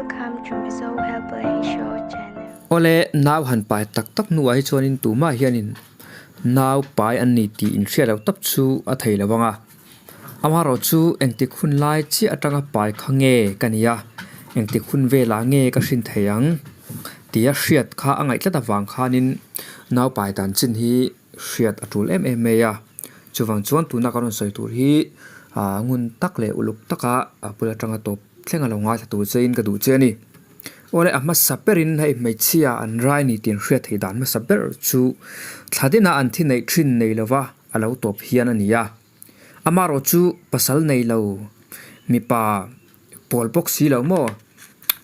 Welcome to Mizo Helpline Show channel. Awle, nau han pai tak tak hnuah hi chuanin tumah hianin nau pai an ni tih inhriat loh tawp chu a thei lo ang a. Amaherawh chu engtik hun lai chiah atanga pai kha nge ka ni a, engtik hun velah nge ka hrin thei ang tia hriat kha a ngaih tlat avang khanin nau pai dan chin hi hriat a tul em em mai a. Chuvang chuan tuna ka rawn sawi tur hi ah ngun tak leh uluk taka a bul atanga tawp thleng a lo ngaithla tur chein ka duh che a ni. Awle a hmasa berin hei hmeichhia an rai ni tih an hriat theih dan hmasa ber chu thla dinah an thi neih thin nei lova a lo tawp hian a ni a. Amaherawh chu pasal nei lo mipa pawl bawk si lo maw?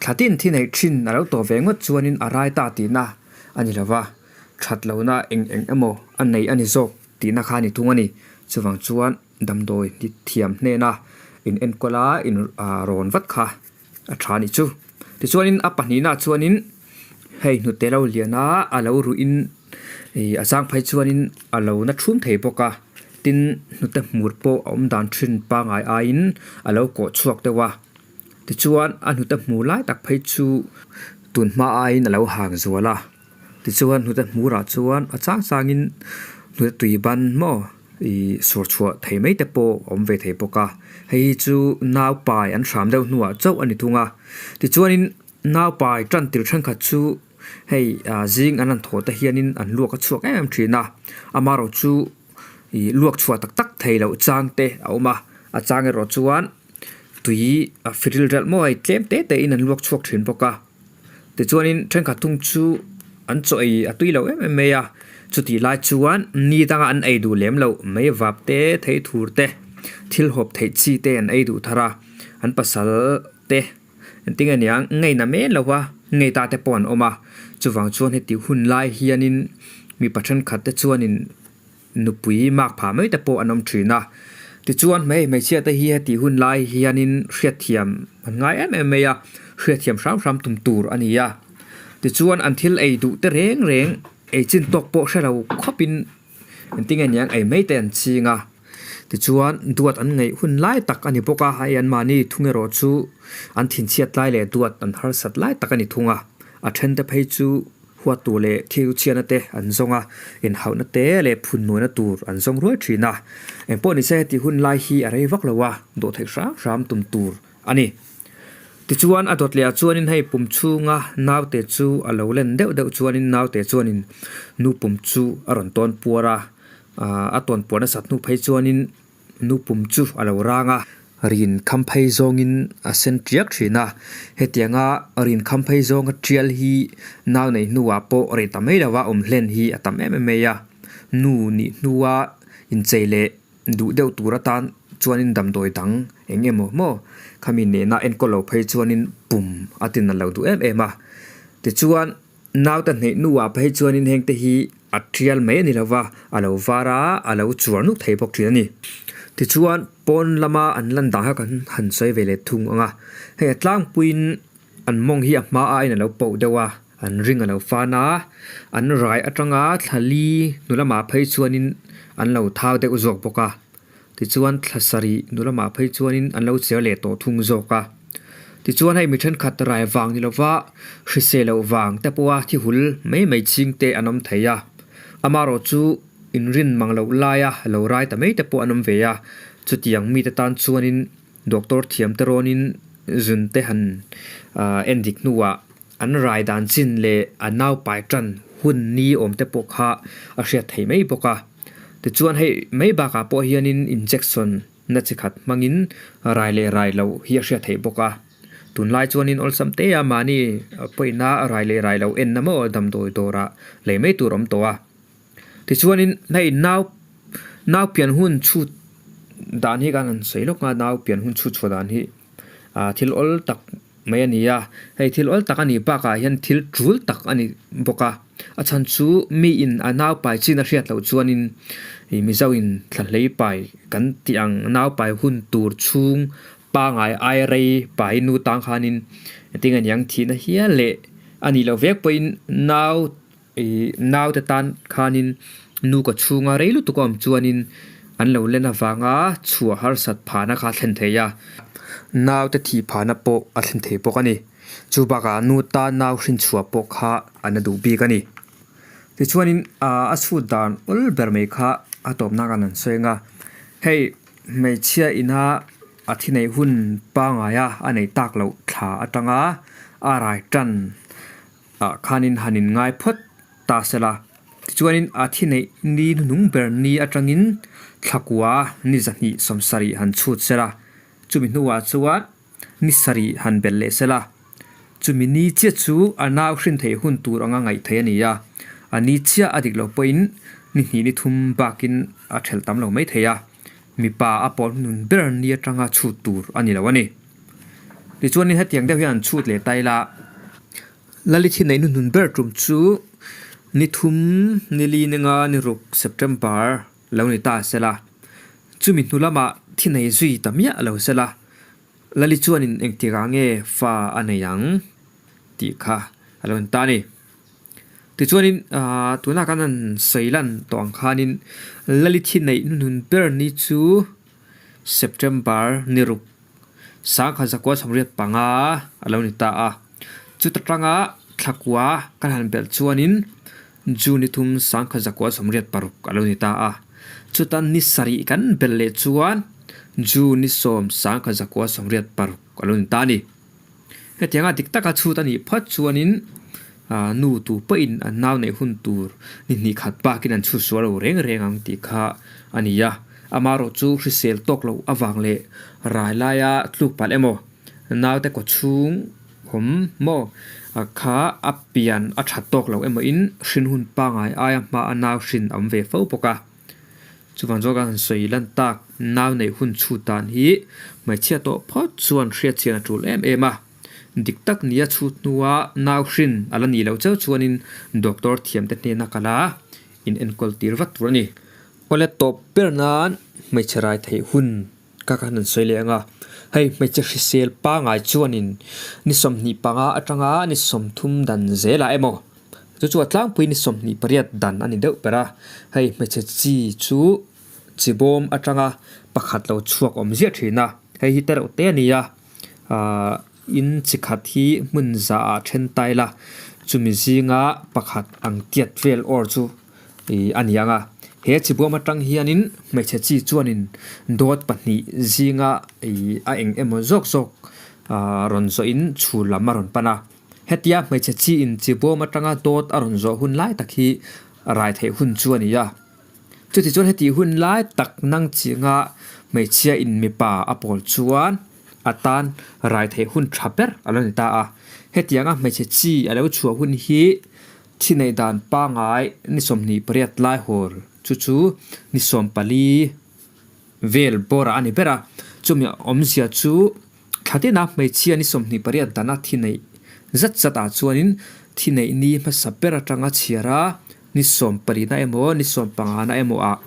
Thla tin thi neih thin a lo tawp ve ngawt chuanin a rai ta tihna a ni lova, that lohna eng eng emaw a nei a ni zawk tihna kha a ni thung a ni. Chuvang chuan damdawi thiam hnena in enkawl a in rawn vat kha a tha a nih chu. Tichuanin a pahnihna chuanin hei hnute lo lian a, a lo ruih in ih a zang phei chuanin a lo na thum thei bawk a, tin hnute hmur pawh a awm dan thin pangai aiin a lo kawh chhuak deuh a. Tichuan a hnute hmur lai tak phei chu tun hma aiin a lo hang zual a, tichuan hnute hmurah chuan a chang changin hnute tui ban maw ih sawr chhuah thei mai te pawh a awm ve thei bawk a, hei hi chu nau pai an hram deuh hnuah chauh a ni thung a. Tichuanin nau pai tan tir thenkhat chu hei ah zing an han thawh te hianin an luak a chhuak em em thin a, amaherawh chu ih luak chhuah tak tak thei loh chang te a awm a, a chang erawh chuan tui a firil relh maw hei tlem te te in an luak chhuak thin bawk a. Tichuanin thenkhat thung chu an chaw ei a tui lo em em mai a, chutih lai chuan ni danga an ei duh lem loh mai vap te, thei thur te, thil hawp theih chi te an ei duh thar a, an pasal te engtin nge niang ngei na men lo va, ngei ta te pawh an awm a, chuvang chuan heti hun lai hianin mipa thenkhat te chuanin nupui mak phah mai te pawh an awm thin a. Tichuan hmei hmeichhia te hi heti hun lai hianin hriatthiam an ngai em em mai a, hriatthiam hram hram tum tur a ni a. Tichuan an thil ei duh te reng reng ei chin tawk pawh hre lo khawpin engtin nge niang ei mai te an ching a. Tichuan duat an ngaih hun lai tak a ni bawk a, hei anmahni thung erawh chu an thinchhiat lai leh duat an harsat lai tak a ni thung a. A then te phei chu Huat tur leh thil chhiatna te an zawng a, inhauhna te leh phunnuaina tur an zawng ruai thin a. Engpawh nise heti hun lai hi a rei vak lo a, dawh theih hram hram tum tur a ni. Tichuan a dawt leh ah chuanin hei pum chhunga naute chu a lo len deuh deuh chuanin naute chuanin nu pum chu a rawn tawn puar a, a tawn puar nasat hnu phei chuanin Nu pum chu a lo rang a, rin kham phei zawngin a sen tiak thin a. Hetianga rin kham phei zawnga tial hi nau nei hnuah pawh rei ta mai lova awm hlen hi a tam em em mai a. Nu nih hnua inchei leh duh deuh tur atan chuanin damdawi dang eng emaw maw khami nena enkawl lo phei chuanin pum a tin a lo duh em em a. Tichuan. Naute hneih hnuah phei chuanin hengte hi a tial mai a ni lova, a lo var a, a lo chuar nuk thei bawk thin a ni. Tichuan, pawn lama an lan dan kha kan han sawi ve leh thung ang a, hei a tlangpuiin an mawng hi a hma aiin a lo poh deuh a, an ring a lo fan a, an rai atanga thla li hnu lamah phei chuanin an lo thau deuh zawk bawk a. Tichuan thla sarih nu lamah phei chuanin an lo cher leh tawh thung zawk a. Tichuan hei mi thenkhat rai vang ni lova hrisel loh vang te pawha thi hul mai mai ching te an awm thei a. Amaherawh chu inrin mang loh laia lo rai ta mai te pawh an awm ve a. Chutiang mite tan chuanin doctor thiam te rawnin zun te han en dik hnuah an rai dan chin leh a naupai tan hun ni awm te pawh kha a hriat thei mai bawk a. Tichuan hei mai bakah pawh hianin injection na chi khat hmangin rai leh rai loh hi a hriat theih bawk a. Tunlai chuanin awlsam te a mahni pawina rai leh rai loh enna maw damdawi dawrah lei mai tur a awm tawh a. Tichuanin hei nau nau pian hun chhut dan hi kan han sawi lawk a, nau pian hun chhut chhuah dan hi thil awl tak mai a ni a, hei thil awl tak a nih bakah hian thil tul tak a ni bawk a, a chhan chu mi in a nau pai chin a hriat loh chuanin ih mizo in thla hlei pai kan tih ang nau pai hun tur chhung pangai ai rei pai nu tang khanin engtin nge niang thihna hial leh a nih loh vek pawhin nau ih nau te tan khanin nu ka chhunga rei lutuk a awm chuanin an lo len avanga chhuah harsat phahna kha a thlen thei a, nau te thih phahna pawh a thlen thei bawk a ni. Chu bakah nu tan nau hrin chhuah pawh kha a na duh bik a ni. Tichuanin a chhut dan awl ber mai kha a tawpna kan han sawi ang a, hei hmeichhia ina a thi neih hun pangaia a neih tak loh thla atanga a rai tan ah khanin han in ngai phawt ta se la. Tichuanin a thi neih ni hnuhnung ber ni atangin thlakua ni zahnih sawmsarih han chhut se la, chumi hnuah chuan Ni sarih han belh leh sela, chumi ni chiah chu a nau hrin theih hun tur anga ngaih theih a ni a, a ni chiah a dik loh pawhin ni hnih ni thum bakin a thelh tam lo mai thei a, mipa a pawl hnun ber ni atanga chhut tur a ni lo a ni. Tichuanin hetiang deuh hian an chhut leh ta ila, Lali thi neih hnuhnun ber tum chu ni thum ni li ni nga ni ruk September lo ni ta sela, chumi hnu lamah thi nei zui ta miah lo sela, Lali chuanin engtikah nge fa a nei ang tih kha a lo en ta a ni. Tichuanin tunah khan an sawi lan tawh ang khanin Lali thi neih hnuhnun ber ni chu September ni ruk sangkhat zakua sawmriat panga a lo ni ta a. Chuta tanga thlakua kan han belh chuanin June ni thum sangkhat zakua 86 a lo ni ta a. Chuta ni sarih kan belh leh chuan June ni sawm sangkhat zakua 86 a lo ni ta a ni. Hetianga dik taka chhut a nih phawt chuanin nu tu pawhin an nau neih hun tur ni hnih khat bakin an chhut sual lo reng reng ang tih kha a ni a. Amaherawh chu hrisel tawk loh avang leh rai laia tluk palh emaw naute kawchhung Awm maw? Kha a pian a that tawk lo emaw in hrin hun pangai aia hma a nau hrin a awm ve fo bawk a. Chuvang zawk a han sawi lan tak nau neih hun chhut dan hi hmeichhia tawh phawt chuan hriat chian a tul em em a. Dik tak nia chhut hnua nau hrin a la nih loh cheu chuanin doctor thiamte hnena kal a in enkawl tir vat tur a ni. Awle tawp ber nan hmeichhe rai theih hun Ka kan han sawi leh ang a, hei hmeichhe hrisel pangai chuanin ni 25 atanga ni 30 dan zelah emaw chu chu a tlangpui ni 28 dan a ni deuh ber a, hei hmeichhe chi chu chi bawm atanga pakhat lo chhuak awm ziah thin a, hei hi tereuh te a ni a, ahh in chi khat hi hmun zah ah then ta ila chumi zinga pakhat ang tiat vel awr chu. Ih a ni ang a, he chibuam atang hianin hmeichhe chi chuanin dawt pahnih zinga ih a eng emaw zawk zawk ah rawn zawhin chhul lam a rawn pan a. Hetia hmeichhe chiin chibuam atanga dawt a rawn zawh hun lai tak hi rai theih hun chu a ni a. Chuti chuan heti hun lai tak nang chinga hmeichhia in mipa a pawl chuan a tan rai theih hun tha ber a lo ni ta a. Hetianga hmeichhe chi a lo chhuah hun hi Thi neih dan pangai ni 28 lai hawl chu chu ni 14 vel bawrah a ni ber a, chumi awmzia chu thla tina hmeichhia ni 28 dana thi neih zat zat ah chuanin thi neih ni hmasa ber atanga chhiar a ni 14 na emaw ni 15 na emaw ah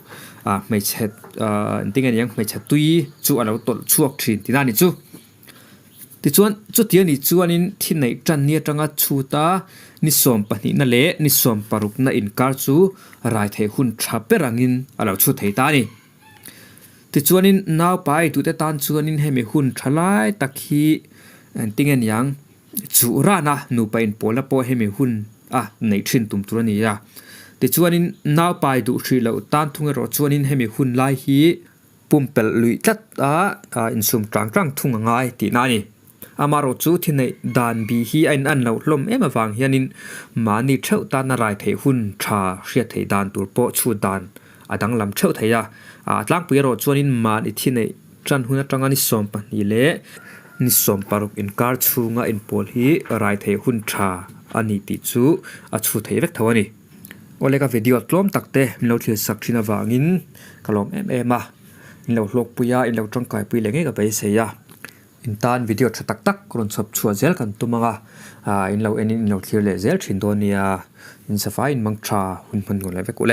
ah hmeichhe ah engtin nge niang hmeichhe tui chu a lo tawlh chhuak thin tihna a ni chu. Tichuan, chuti a nih chuanin thi neih tan ni atanga chhuta ni sawmpahnihna leh ni sawmparukna inkar chu rai theih hun tha ber angin a lo chhut thei ta a ni. Tichuanin naupai tute tan chuanin hemi hun tha lai tak hi engtinge niang chuh rana nupa inpawlna pawh hemi hun a neih thin tum tur a ni a. Tichuanin naupai duh hrih loh tan thung erawh chuanin hemi hun lai hi Pumpelh luih tlat a insum tang tang thung a ngai tihna a ni. Amaherawh chu thi neih dan bih hi a in an loh hlawm em avang hianin mahni theuh tana rai theih hun tha hriat theih dan tur pawh chhut dan a danglam theuh thei a. A tlangpui erawh chuanin mahni thi neih tan hun atanga ni 12 leh ni 16 inkar chhunga inpawl hi rai theih hun tha a ni tih chu a chhut theih vek tho a ni. Awle ka video tlawm tak te min lo thlir sak thin avangin ka lawm em em a, in lo hlawk pui a, in lo tangkai pui leh ngei ka beisei a, in tan video tha tak tak rawn chhawp chhuah zel kan tum ang a, ah in lo en in in lo thlir leh zel thin dawn nia, in safai in mang tha hun hman nuam leh vek ulh e.